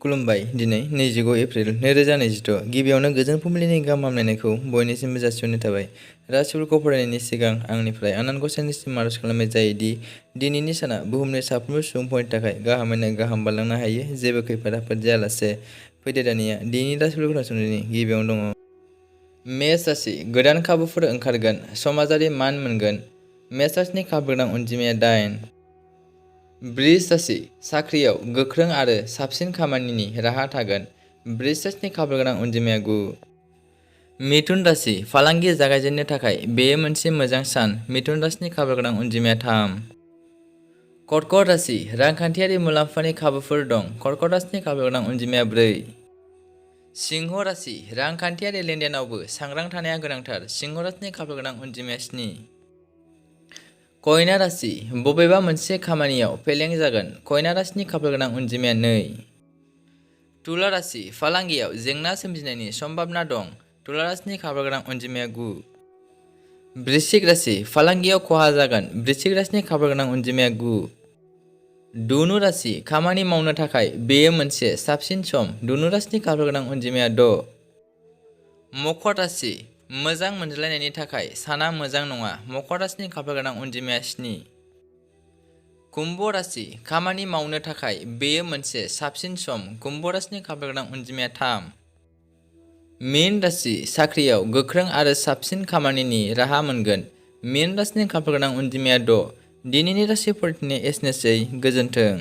खुलुमबाय। दिनै 25 एप्रिल 2026 गिबियावनो गोजोन फुंबिलिनि गाहाम हामलायनायखौ बयनिसिमबो जासिहरनाय थाबाय। राशिफोरखौ फरायनायनि सिगां आंनिफ्राय आनान गसाइनिसिम आरज खालामनाय जायोदि दिनैनि साना बुहुमनि साफ्रोमबो सुबुंफोरनि थाखाय गाहामैनो गाहाम बारलांनो हायो, जेबो खैफोद आफोद जायालासे। फैदो दानिया दिनैनि राशिफोरखौ खोनासंनायनि गिबियावनो दङ। मेष राशि गोदान खाबुफोर ओंखारगोन, समाजारि मान मोनगोन। मेष राशिनि खाफाल गोनां अनजिमाया 8। बृष राशि साख्रियाव गोख्रों आरो साबसिन खामानिनि राहा थागोन। बृष राशिनि खाफाल गोनां अनजिमाया 9। मिथुन राशि फालांगि जागायजेननो थाखाय बेयो मोनसे मोजां सान। मिथुन राशिनि खाफाल गोनां अनजिमाया 3। कर्कट राशि रांखान्थियारि मुलाम्फानि खाबुफोर दं। कर्कट राशिनि खाफाल गोनां अनजिमाया 4। सिंह राशि रांखान्थियारि लेनदेनावबो सांग्रां थानाया गोनांथार। सिंह राशिनि खाफाल गोनां अनजिमाया 7। कन्या राशि बबेबा मोनसे खामानियाव फेलें जागोन। कन्या राशिनि खाफाल गोनां अनजिमाया 2। तुला राशि फालांगियाव जेंना सोमजिनायनि सम्भावना दं। तुला राशिनि खाफाल गोनां अनजिमाया 9। वृश्चिक राशि फालांगियाव खहा जागोन। वृश्चिक राशिनि खाफाल गोनां अनजिमाया 9। धनु राशि खामानि मावनो थाखाय बेयो मोनसे साबसिन सम। धनु राशिनि खाफाल गोनां अनजिमाया 6। मकर राशि मोजां मोनज्लायनायनि थाखाय साना मोजां नङा। मकर राशिनि खाफाल गोनां अनजिमाया 7। कुम्भ राशि खामानि मावनो थाखाय बेयो मोनसे साबसिन सम। कुम्भ राशिनि खाफाल गोनां अनजिमाया 3। मीन राशि साख्रियाव गोख्रों आरो साबसिन खामानिनि राहा मोनगोन। मीन राशिनि खाफाल गोनां अनजिमाया 6। दिनैनि राशि फरायनाया एसेनोसै। गोजोन्थों।